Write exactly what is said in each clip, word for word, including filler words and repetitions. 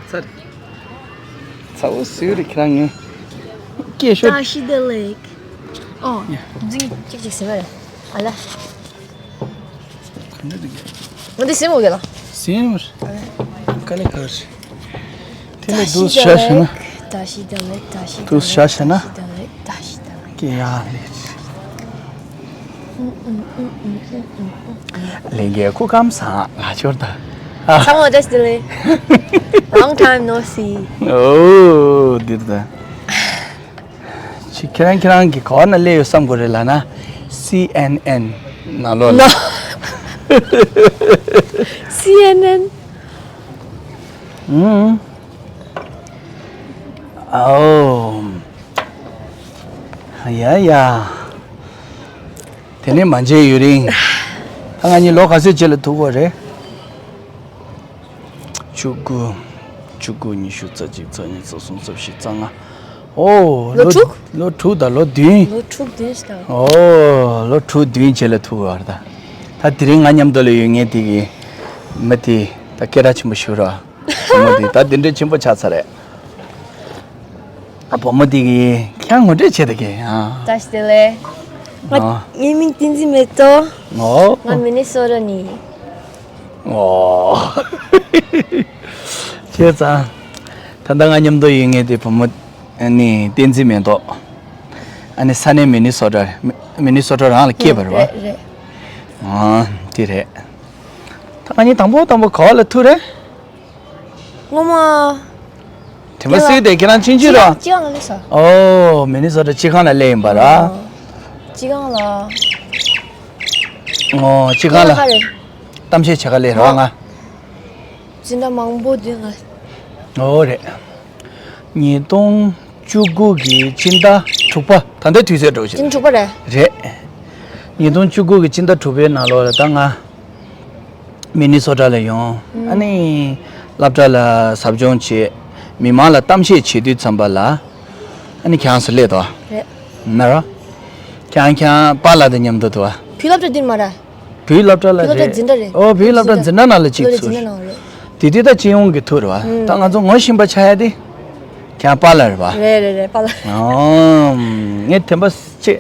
ཚར། ཚ་བོ་སུ་རེད་ཁྱེད་རང་ངས། སྐད་ཤོར། Tashi Delek. ཨོ། འཛིང་གཅིག་གཅིག་ཟེར་བ་རེད། ཨ་ལ། ག་འདྲ་འདུག་གས། འདི་སེམས་འོ་ག་ལ། སེམས། དཀའ་ལས་ཁག་རེད། དེ་ནས་Tashi དུས་ཤ་ཤ་ན། Delek, Tashi Delek, Tashi དུས་ཤ་ཤ་ན། Tashi Delek, Tashi Delek. ཀྱེ་ཡ་ལེ། ལས་འགན་སྐུ་ཁམས་བཟང་ང་ཆོར་ད། ཚང་མ་བཀྲ་ཤིས་བདེ་ལེགས། Long time no see. ཨོ་འདིར་ད། ཅི་ཁྱེད་རང་ཁྱེད་རང་གི་ག་བ་ན་སླེབས་ཡོད་བསམ་དགོས་རེད་ལ་ན། སི་ཨེན་ཨེན་ནང་ལོགས་ལ། སི་ཨེན་ཨེན། ཨུམ། ཨོ། ཡ་ཡ། དེ་ནས་མ་མཇལ་ཡུན་རིང་། ད་ང་གཉིས་ལོ་ག་ཚོད་རྗེས་ལ་ཐུག་གོ་རེད། བཅུ་དགུ། བཅུ་དགུ། ཉི་ཤུ། རྩ་གཅིག་རྩ་གཉིས། རྩ་གསུམ། རྩ་བཞི། རྩ་ལྔ། ཨོ། ལོ་དྲུག་ལོ་དྲུག་དང་ལོ་བདུན། ལོ་དྲུག་བདུན་ཞིག་དང་། ཨོ། ལོ་དྲུག་བདུན་རྗེས་ལ་ཐུག་གོ་རེད་ད། ད་དེ་རིང་ང་མཉམ་དུ་ལ་ཡོད་ངེས་དེ་གི། མི་དེ་ད་སྐད་གྲགས་ཆེན་པོ་ཞུ་རོགས། བུ་མོ་འདི་ད་འདི་འདྲའི་ཆེན་པོ་ཆགས་ཚར་རེད། ཨ་བུ་མོ་འདི་གིས་ཁྱེད་ངོ་སྤྲོད་བྱེད་ད་གི་ཨ། བཀྲ་ཤིས་བདེ་ལེགས། ང་ཨ། ངའི་མིང་བསྟན་འཛིན་མེ་ཏོག་ངོ་། ང་མི་ནི་སོ་ཊ་ནས། ངོ་། བྱས་ཙང་། ད་ལྟ་ང་མཉམ་དུ་ཡོད་ངེས་དེ་བུ་མོ་ནི་བསྟན་འཛིན་མེ་ཏོག་ཨ་ནི་ས་གནས་མི་ནི་སོ་ཊ་རེད། མི་ནི་སོ་ཊ་རང་ལ་སྐྱེས་པ་རེད་པ། རེད་རེད། ཨ་དེ་རེད། ད་ང་གཉིས་དང་པོ་དང་པོ་ག་བ་ལ་ཐུག་རེད། སྔོན་མ། དྲན་པ་གསོས་ཏེ་ཁྱེད་རང་ཆུང་ཆུང་ར། སྤྱི་ཁང་ལ་སླེབས་སོང་། ཨོ། མི་ནི་སོ་ཊ་སྤྱི་ཁང་ལ་སླེབས་ཡིན་པ་ར། ཨོ། སྤྱི་ཁང་ལ། ཨོ་སྤྱི་ཁང་ལ། ཁྱེད་རང་ག་རེ། གཏམ་བཤད་བྱེད་ག་སླེབས་ར་ང་། འཛིན་གྲྭ་མང་པོ་འདུག་ང་། ཨོ་རེད། ཉིས་སྟོང་བཅུ་དགུ་གི་སྤྱི་ཟླ་དྲུག་པ། ད་ལྟའི་དུས་ཚོད་འགྲོ་བཞིན། སྤྱི་ཟླ་དྲུག་པ་རེད། རེད། ཉིས་སྟོང་བཅུ་དགུ་གི་སྤྱི་ཟླ་དྲུག་པའི་ནང་ལོགས་ལ་ད་ང་། མི་ནི་སོ་ཊ་ལ་ཡོང་། ཨ་ནི། སློབ་གྲྭ་ལ་ཟབ་སྦྱོང་བྱེད། མི་མང་ལ་གཏམ་བཤད་བྱེད་དུས་ཙམ་པ་ལ། ཨ་ནི་ཁྱེད་རང་ཚོ་སླེབས་དོ། རེད། ན་རོ། ཁྱེད་རང་ཁྱེད་རང་པཱ་ལགས་དང་མཉམ་དུ་འདུག་བ། བོད་སློབ་གྲྭ་འདིར་མ་ར། བོད་སློབ་གྲྭ་ལ་བོད་སློབ་གྲྭ་རེད། འཛིན་གྲྭ་རེད། ཨོ་བོད་སློབ་གྲྭ་འཛིན་གྲྭ་ནང་ལ་གཅིག་བོད་སློབ་གྲྭ་འཛིན་གྲྭ་ནང་རེད། དེ་དུས་ད་སྤྱི་ཡོངས་ཀྱི་ཐུག་རེད་བ། ད་ང་ཚོ་ངོ་ཤེས་པ་ཆགས་ཡ་དེ། ཁྱེད་རང་པཱ་ལགས་རེད་བ། རེད་རེད་རེད་པཱ་ལགས། ཨོ། ངས་དྲན་པ་ཆེ།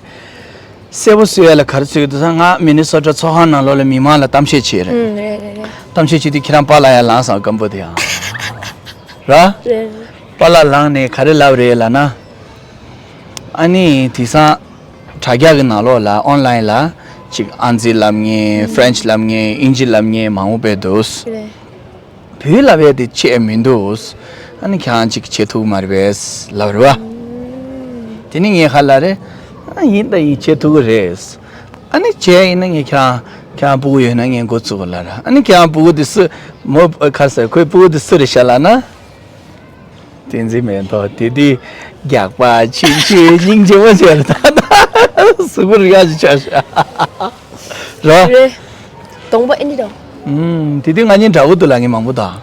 གསལ་པོ་བཟོ་ཡ་ལ་ག་རེ་བཟོ་གི་འདུག་ཟེར་ན་ང་མི་ནི་སོ་ཊ་ཚོགས་ཁང་ནང་ལོགས་ལ་མི་མང་ལ་གཏམ་བཤད་བྱས་རེད། ཨུམ་རེད་རེད་རེད། གཏམ་བཤད་བྱེད་དུས་ཁྱེད་རང་པཱ་ལགས་ཡར་ལངས་སོང་སྐམ་པོ་དེ་ཡང་། ར། རེད་རེད། པཱ་ལགས་ལངས་ནས་ག་རེ་ལབ་རེད་ལབ་ན། ཨ་ནི་དེང་སང་དྲ་རྒྱ་གི་ནང་ལོགས་ལ་ཨོན་ལའིན་ལ་ཅིག་ཨང་རྩིས་ལབ་མཁན། ཨུམ། ཕ་རན་ཆི་ལབ་མཁན། དབྱིན་ཇི་ལབ་མཁན་མང་པོ་དཔེ་འདུག་རེད། བོད་ལབ་ཡས་དེ་ཆད་མི་འདུག་ཨ་ནི་ཁྱེད་རང་ཅིག་བྱེད་ཐུབ་མ་རེད་པས་ལབ་རེད་བ། དེ་ནི་ངས་ཁ་ལ་རེད། ཨ་ཡིན་ད་ཡིན་བྱེད་ཐུབ་ཀྱི་རེད། ཨ་ནི་བྱས་ཡིན་ན་ངས་ཁྱེད་རང་ཁྱེད་རང་སྤུ་གུ་ཡོད་ན་ངས་འགོ་བཙུགས་ལབ་ར། ཨ་ནི་ཁྱེད་རང་སྤུ་གུ་དེ་སུ་མོ་ཁ་ཟེར་ཁོའི་སྤུ་གུ་དེ་སུ་རེད་ཤག་ལབ་ན། བསྟན་འཛིན་མེ་ཏོག་དེ་དུས་རྒྱགས་པ་ཆུང་ཆུང་སྙིང་རྗེ་མོ་བྱས་ལ་ད་ལྟ་གཟུགས་པོ་རིག་ཡག་ཅིག་ཆགས་ཤག་རོ། རེད། གདོང་པ་ཨེ་འདྲ་འདྲ། ཨུམ། དེ་དུས་ང་གཉིས་འདྲ་པོ་འདུག་ལབ་མཁན་མང་པོ་དང་།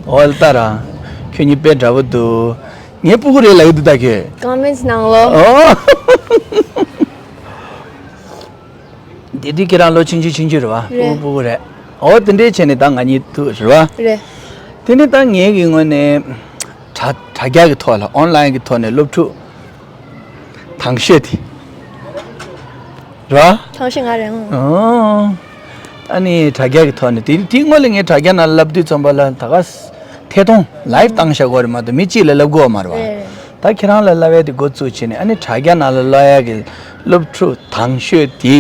འོ་ལ་ལྟ་ར། ཁྱོད་གཉིས་དཔེ་འདྲ་པོ་འདུག་ངའི་སྤུ་གུ་རེད་ལབ་ཀྱི་འདུག་ད་ཁྱོད། ཀོ་མེན་ཊི་ནང་ལོ། ཨོ། དེ་དུས་ཁྱེད་རང་ལོ་ཆུང་ཆུང་ཆུང་ཆུང་རེད་བ། རེད། སྤུ་གུ་སྤུ་གུ་རེད། འོ་དེ་འདྲའི་བྱས་ནས་ད་ང་གཉིས་ཐུག་རེད་བ། རེད། དེ་ནས་ད་ངེད་ཀྱི་ངོས་ནས་དྲ་དྲ་རྒྱ་གི་ཐོག་ལ་ཨོན་ལའིན་གི་ཐོག་ནས་སློབ་ཕྲུག་དང་ཤོས་དེ་རེད་བ། དང་ཤོས་ང་རེད་ཨང་། ཨོ། ཨ་ནི་དྲ་རྒྱ་གི་ཐོག་ནས་དེ་དེའི་སྔོན་ལ་ངས་དྲ་རྒྱ་ནང་བསླབ་དུས་ཙམ་པ་ལ་ད་ག་ཐད་གཏོང་ལའིབ་བཏང་བཞག་གོ་རེད་མ་གཏོགས་མི་གཅིག་ལ་བསླབ་དགོས་པ་མ་རེད་བ། རེད་རེད། ད་ཁྱེད་རང་ལ་བསླབ་ཡ་དེ་འགོ་བཙུགས་བྱས་ནས་ཨ་ནི་དྲ་རྒྱ་ནང་ལ་བསླབ་ཡ་གི་སློབ་ཕྲུག་དང་ཤོས་དེ་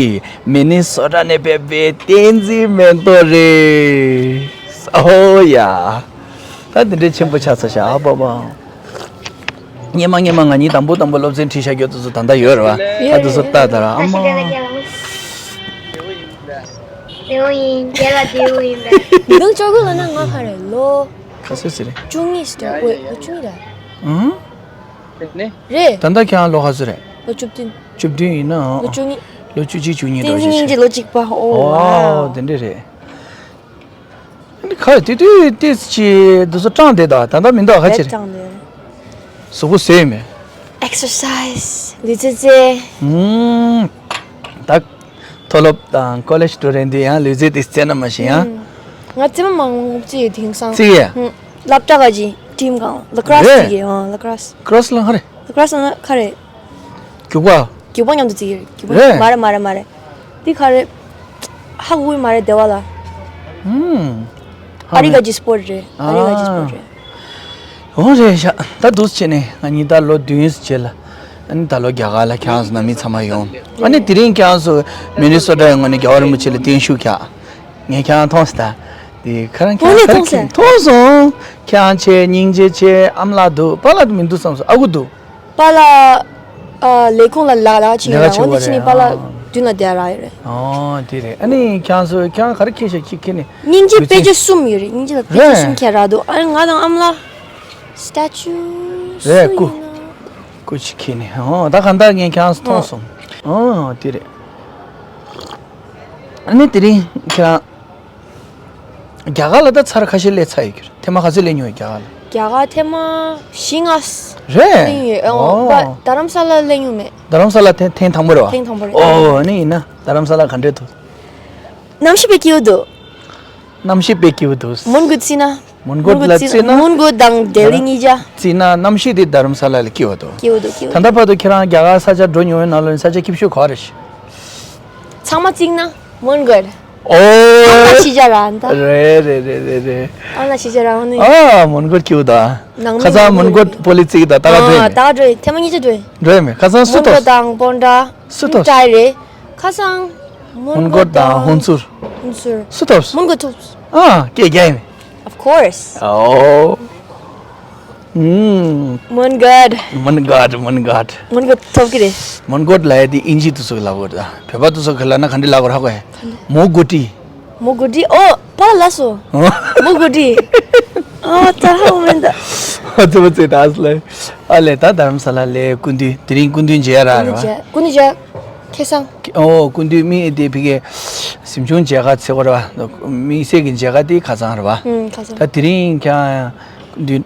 མི་ནི་སོ་ཊ་ནས་ཕེབས་པའི་བསྟན་འཛིན་མེ་ཏོག་རེད། ཨོ་ཡ། ད་དེ་འདྲའི་ཆེན་པོ་ཆགས་ཚར་ཤག་ཨ་པ་པ། སྔོན་མ་སྔོན་མ་ང་གཉིས་དང་པོ་དང་པོ་སློབ་ཚན་ཁྲིད་བཞག་རྒྱུ་དེ་ཚོ་ད་ལྟ་ཡོད་རེད་བ། ད་དེ་ཚོ་ལྟ་དང་ར་ཨ་མ། ཉིས་སྟོང་བཅུ་དགུ་ལབ་ན་ང་ག་རེ་ལོ། ག་ཚོད་ཟེར་རེད། བཅུ་གཉིས་ཟེར་དོ། ཨོ་ལོ་བཅུ་གཉིས་རེད། ཨང་། རེད། ད་ལྟ་ཁྱེད་རང་ལོ་ག་ཚོད་རེད། ལོ་བཅུ་བདུན། བཅུ་བདུན་ཡིན་ན། ལོ་བཅུ་གཉིས། ལོ་བཅུ་གཅིག་བཅུ་གཉིས་འདྲ་བོ་ཞིག་བྱེད། ལོ་གཅིག་པ། ཨོ། ཨོ་དེ་འདྲས་རེད། ཨ་ནི་ཁ་དེ་དུས་ཏིས་ཀྱི་འདུག་སེ་སྐྲངས་བསྡད་ད། ད་ལྟ་མི་འདུག་ག་ཅི་རེད། སྐྲངས་བསྡད། གཟུགས་པོ་བཟོས་མེད། Exercise ལུས་རྩལ་རྩེ། ཨུམ། ད་མཐོ་སློབ་དང་ཀོ་ལེཇ་འགྲོ་རན་དུས་ཡང་ལུས་རྩལ་དེ་རྩེ་ན་མ་ཤེས་ཡང་། ང་རྩེད་མོ་མང་པོ་རྩེ་ཡོད་དེང་སང་། རྩེ་ཡ། ཨུམ། སློབ་གྲྭ་ག་ཅིག་ཊིམ་གང་ལ་ཀི་རོ་སི་རེད། བརྩི་གི་ཨང་ལ་ཀི་རོ་སི། ཀི་རོ་སི་ལ་ག་རེ། ལ་ཀི་རོ་སི་ན་ག་རེ། རྒྱུག་པ། རྒྱུག་པ་མཉམ་དུ་བརྩི་གི་རེད། རྒྱུག་པ་རེད། མ་རེད་མ་རེད་མ་རེད། འདི་ག་རེ། ཧ་གོ་གི་མ་རེད་སྡེ་བ་ལ། ཧུམ། ཨ་རི་ག་ཅིག་སི་པོར་ཊི་རེད། ཨ་རི་ག་ཅིག་སི་པོར་ཊི་རེད། འོ་རེད་ཤག་ད་འདུག་སེ་བྱས་ནས་ང་གཉིས་ད་ལོ་བདུན་ཙམ་རྗེས་ལ་ཨ་ནི་ད་ལོ་རྒྱ་གར་ལ་ཁྱེད་རང་ཚོ་ནང་མི་ཚང་མ་ཡོང་། ཨ་ནི་དེ་རིང་ཁྱེད་རང་ཚོ་མི་ནི་སོ་ཊ་ཡི་ངོས་ནས་རྒྱལ་བ་རིན་པོ་ཆེ་ལ་བརྟན་བཞུགས་ཁྱེད། ངས་ཁྱེད་རང་མཐོང་སོང་ད། དེ་ཁ་རང་ཁྱེད་རང་ག་རེ་མཐོང་སོང་། མཐོང་སོང་། ཁྱེད་རང་ཆེ་སྙིང་རྗེ་ཆེ་ཨ་མ་ལགས་འདུག་པཱ་ལགས་མི་འདུག་བསམ་སོང་ཨ་ཁུ་འདུག་པཱ་ལགས། ཨ་ལས་ཁུངས་ལ་ལགས་ལགས་ཕྱིན་ཡོད་ར། འོ་འདི་ཕྱིན་ནས་པཱ་ལགས་མདུན་ལ་བསྡད་ར་ཡོད་རེད། ཨོ་དེ་རེད། ཨ་ནི་ཁྱེད་རང་ཚོ་ཁྱེད་རང་ག་རེ་ཁྱེར་ཤག་ཅིག་ཁྱེར་ནས། སྙིང་རྗེ་དཔེ་ཆ་གསུམ་ཡོད་རེད། སྙིང་རྗེ་ལ་དཔེ་ཆ་གསུམ་ཁྱེར་ར་འདུག་ཨ་ནི་ང་དང་ཨ་མ་ལགས་སི་ཊེ་ཅུ་རེད་སུ་ཡིན་ན། སྐུ་ཅིག་ཁྱེར་ནས་ཨོ་ད་གང་ལྟར་ངས་ཁྱེད་རང་ཚོ་མཐོང་སོང་། ཨོ་དེ་རེད། ཨ་ནི་དེ་རིང་ཁྱེད་རང་། རྒྱ་གར་ལ་ད་ཚར་ཁ་ཤས་སླེབས་ཚར་ཡོད་ཀྱི་རེད། ཐེངས་མ་ག་ཚོད་སླེབས་མྱོང་རྒྱ་གར་ལ། རྒྱ་གར་ཐེངས་མ་བཞི་ལྔ་རེད། སླེབས་མྱོང་ཡོད། ཨོ་ཨོ་པ་རྡ་རམ་ས་ལ་སླེབས་མྱོང་མེད། རྡ་རམ་ས་ལ་ཐེངས་ཐེངས་དང་པོ་རེད་བ། ཐེངས་དང་པོ་རེད། ཨོ་ཨ་ནི་ཡིན་ན་རྡ་རམ་ས་ལ་ག་འདྲས་འདུག་གནམ་གཤིས་དཔེ་སྐྱིད་པོ་འདུག་གནམ་གཤིས་དཔེ་སྐྱིད་པོ་འདུག་མོན་གྷོ་བརྩིས་ན། མོན་གྷོ་ལ་བརྩིས་ན། མོན་གྷོ་དང་ལྡི་ལི་གཉིས་ཆ། བརྩིས་ན་གནམ་གཤིས་དེ་རྡ་རམ་ས་ལ་ལ་སྐྱིད་པོ་འདུག་སྐྱིད་པོ་འདུག་སྐྱིད་པོ་ད་ལྟ་འདུག་བར་དུ་ཁྱེད་རང་རྒྱ་གར་ས་ཆ་འགྲོ་མྱོང་བའི་ནང་ལོགས་ནས་ས་ཆ་སྐྱིད་ཤོས་ག་རེ་རེད། ཚང་མ་བརྩིས་ན་མོན་གྷོ། ཨོ། ཨ་མ་ཤི་ཅག་ར་ཨ་ད། རེད་རེད་རེད་རེད་རེད། ཨ་མ་ཤི་ཅག་ར་ཨོ་ནི། ཨ་མོན་གྷོ་སྐྱིད་པོ་ད། ནང་མི་ཁ་སང་མོན་གྷོ་པོ་ལི་བརྩིས་ད་ད་ག་འགྲོ་ཡིན། ད་ག་འགྲོ་ཡིན། ཐེངས་མ་གཉིས་ཆ་འགྲོ་ཡིན། འགྲོ་ཡིན་མེད་ཁ་སང་སུ་མོན་གྷོ་ཐོབ། དང་པོན་ཏྲ། སུ་ཐོབ། ཏྲའི་རེད། ཁ་སང་། མོན་གྷོ་དང་ཧུན་སུར། ཧུན་སུར། སུ་ཐོབ། མོན་གྷོ་ཐོབ། ཨ་སྐད་རྒྱག་ཡིན་མེད། Of course. ཨོ། ཨུམ། མོན་གྷོ། མོན་གྷོ་མོན་གྷོ། མོན་གྷོ་ཐོབ་ཀྱི་རེད། མོན་གྷོ་ལབ་ཡ་དེ་ཨིན་ཇི་དེ་ཚོ་གིས་ལབ་དགོས་རེད་ད། བོད་པ་དེ་ཚོ་གིས་ལབ་ན་ག་འདྲས་ལབ་དགོས་རེད་ཧ་གོ་ཡ། ག་འདྲས། མོ་གྷོ་ཊི། མོ་གྷོ་ཊི། ཨོ་པཱ་ལགས་སོ། ཨོ། མོ་གྷོ་ཊི། ཨོ་ད་ཧ་གོ་མེད་ད། ཨ་ཙི་པ་ཙི་ད་ཨ་ཙི་ལ། ཨ་ལས་ད་རྡ་རམ་ས་ལ་ལ་སྐུ་མདུན་དེ་རིང་སྐུ་མདུན་མཇལ་རག་རེད་བ། སྐུ་མདུན་མཇལ། ཁ་སང་། ཨོ་སྐུ་མདུན་མི་དེ་ཕ་གིའི་གཟིམ་ཆུང་མཇལ་ཁ་ཚེ་བར་བ། དམིགས་བསལ་གྱི་མཇལ་ཁ་དེ་ཁ་སང་རེད་བ། ཨུམ་ཁ་སང་། ད་དེ་རིང་ཁྱེད་རང་སྐུ་མདུན་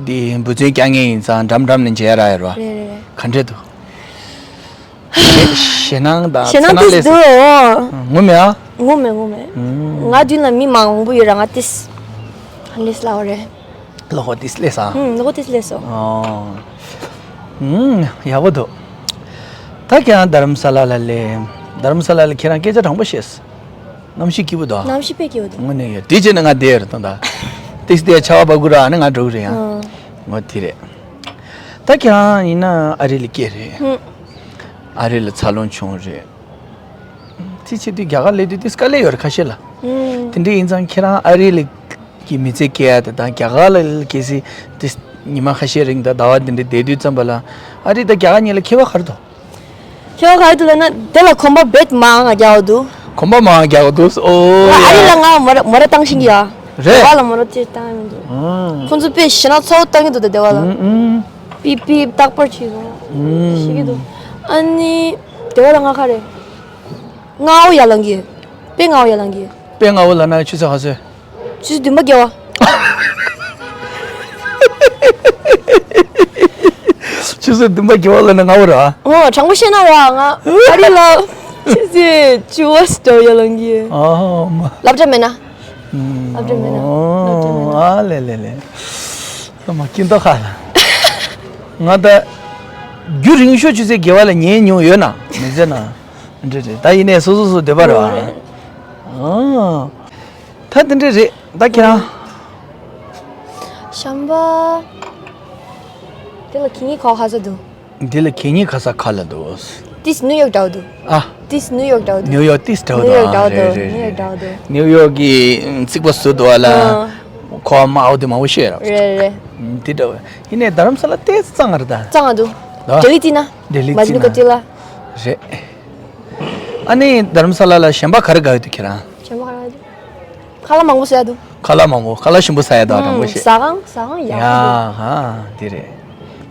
དེ་འབུལ་ཚན་བསྐྱལ་མཁན་ཡིན་ཙང་འགྲམ་འགྲམ་ནས་མཇལ་རག་ཡོད་རེད་བ། རེད་རེད་རེད། ག་འདྲས་འདུག་ཞེད་སྣང་དང་ཞེད་སྣང་ཏིས་འདུག་ཨོ། ངོ་མ། ངོ་མ་ངོ་མ། ཨུམ། ང་མདུན་ལ་མི་མང་པོ་ཡོད་ར་ང་ཏིས། ག་འདྲས་ལབ་དགོས་རེད། བློ་ཁོག་ཏིས་སླེབས་སོང་། ཧུམ་བློ་ཁོག་ཏིས་སླེབས་སོང་། ཨོ། ཧུམ་ཡག་པོ་འདུག་ད་ཁྱེད་རང་རྡ་རམ་ས་ལ་ལ་སླེབས། རྡ་རམ་ས་ལ་ལ་ཁྱེད་རང་སྐད་ཆ་དྲང་པོ་བཤད་སོང་། གནམ་གཤིས་སྐྱིད་པོ་འདུག་གནམ་གཤིས་དཔེ་སྐྱིད་པོ་འདུག་དངོས་གནས་ཡོད་དེ་བྱས་ན་ང་བསྡད་ཡོད་རེད་ད། ཏིས་དེ་ཆར་པ་བབས་ཀྱི་ར་ནི་ང་འགྲོ་གི་རེད་ཡང་། ཨོ། ངོ་དེ་རེད། ད་ཁྱེད་རང་ཡིན་ན་ཨ་རི་ལ་སྐྱེས་རེད། ཧུམ། ཨ་རི་ལ་འཚར་ལོངས་བྱུང་རེད། དེ་བྱེད་དུས་རྒྱ་གར་སླེབས་དུས་དེ་དཀའ་ལས་ཡོད་རེད་ཁ་ཤས་ལ། ཨུམ། དེ་འདྲ་ཡིན་ཙང་ཁྱེད་རང་ཨ་རི་ལ་གི་མི་ཚེ་སྐྱེལ་ཡ་དེ་དང་རྒྱ་གར་ལ་གལ་སྲིད་དེ་ཉི་མ་ཁ་ཤས་རིང་དང་ཟླ་བ་དེ་འདྲ་བསྡད་དུས་ཙམ་པ་ལ་ཨ་རི་དང་རྒྱ་གར་གཉིས་ལ་ཁྱད་པར་ག་རེ་འདུག་ཁྱད་པར་ག་རེ་འདུག་ལབ་ན་དེ་ལ་གོམ་པ་རྦད་མང་ང་རྒྱག་འདུག་གོམ་པ་མང་ང་རྒྱག་འདུག་ཨོ་ང་ཨ་རི་ཡ། ལ་ང་མོ་ར་མོ་ར་བཏང་ཤེས་ཀྱི་ཡ། རེད། རྒྱ་གར་ལ་མོ་ར་ཅིག་བཏང་མི་འདུག་ཨང་། ཁོང་ཚོ་དཔེ་ཞེད་སྣང་ཚ་བོ་བཏང་གི་འདུག་ད་སྡེ་བ་ལ། ཨང་ཨང་། པིབ་པིབ་རྟག་པར་བྱེད་སོང་། ཨང་། ཤེས་ཀྱི་འདུག་ཨ་ནི་སྡེ་བ་ལ་ང་ག་རེ། སྔ་བོ་ཡར་ལངས་ཀྱི། དཔེ་སྔ་བོ་ཡར་ལངས་ཀྱི། དཔེ་སྔ་བོ་ལབ་ན་ཆུ་ཚོད་ག་ཚོད། ཆུ་ཚོད་བདུན་པ་བརྒྱད་པ། ཆུ་ཚོད་བདུན་པ་བརྒྱད་པ་ལབ་ན་སྔ་བོ་རེད་བ། ཨོ་དྲང་པོ་བཤད་ན་ར་ང་ཨ་རི་ལ་ཆུ་ཚོད་བཅུ་པ་ཙམ་ཡར་ལངས་ཀྱི། ཨ་མ། སློབ་གྲྭ་མེད་ན། སློབ་གྲྭ་མེད་ན། སློབ་གྲྭ་མེད་ན། ཨ་ལེ་ལེ་ལེ། ཨ་མ་སྐྱིད་མདོག་ཁ་ལ། ང་ད་རྒྱུན་རིང་ཤོས་ཆུ་ཚོད་བརྒྱད་པ་ལ་ཉལ་མྱོང་ཡོད་ན་མི་ཚེ་ན། འདྲ་རེད་ད་ཡིན་ནའི་སོ་སོ་སོ་འདོད་པ་རེད་བ། ཨ། ད་དེ་འདྲ་རེད་ད་ཁྱེད་རང་། ཤམ་པ། དེ་ལ་གད་སྙིགས་ག་པར་ས་འདུག་འདི་ལ་གད་སྙིགས་ག་ས་ག་ལ་འདུག་ཏིས་ནིའུ་ཡོག་འདྲ་བོ་འདུག་ཨ། ཏིས་ནིའུ་ཡོག་འདྲ་བོ་འདུག་ནིའུ་ཡོག་ཏིས་འདྲ་བོ་ནིའུ་ཡོག་འདྲ་བོ་འདུག་རེད་རེད་ནིའུ་ཡོག་འདྲ་བོ་འདུག་ནིའུ་ཡོག་གི་རྩིག་པ་བཟོས་འདུག་བ་ལ། ཨ། ཁོ་མ་འོ་དེ་མང་པོ་བཤད་ར། རེད་རེད། འདི་འདྲ་བོ། ཡིན་ནའི་རྡ་རམ་ས་ལ་ཏོག་ཙམ་གཙང་ང་རེད་ད། གཙང་ང་འདུག་ད། ལྡི་ལི་བརྩིས་ན། ལྡི་ལི་བརྩིས་ན། མཇ་ནི་ཀ་ཏི་ལ། རེད། ཨ་ནི་རྡ་རམ་ས་ལ་ལ་གཞན་པ་ག་རེ་དགའ་ཡོད་འདུག་ཁྱེད་རང་། གཞན་པ་ག་རེ་དགའ་ཡོད་འདུག་ཁ་ལག་མང་པོ་ཟ་ཡ་འདུག་ཁ་ལག་མང་པོ་ཁ་ལག་ཞིམ་པོ་ཟ་ཡ་འདུག་དྲང་པོ་ཨུམ། བཤད། ཟ་ཁང་ཟ་ཁང་ཡག་ཡ་པོ་འདུག་ཧ་དེ་རེད།